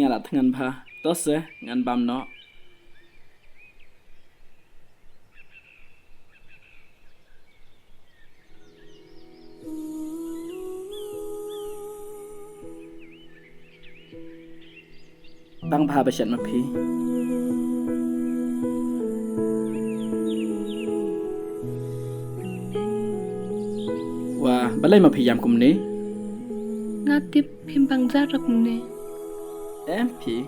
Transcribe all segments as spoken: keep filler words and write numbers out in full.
Lah thngan bha. To se, ngan bam noh. Bang bha ba shet ma phi. Wa, balei ma phi ïam kumne? Nga tip phim bang jat ra kumne. Em phi.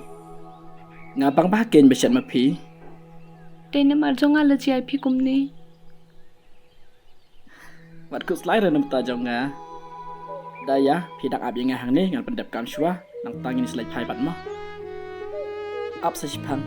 Nga bang bha kein ba shet ma phi. Te namar jong nga la jia ïa phi kumne. Wat khuslai re namta jong nga. Da ïa, phi dang ap ïa nga hangne, ngan pyndep kam shuwa, nangta ngin sa leit phai pat mo. Ap sa shiphang.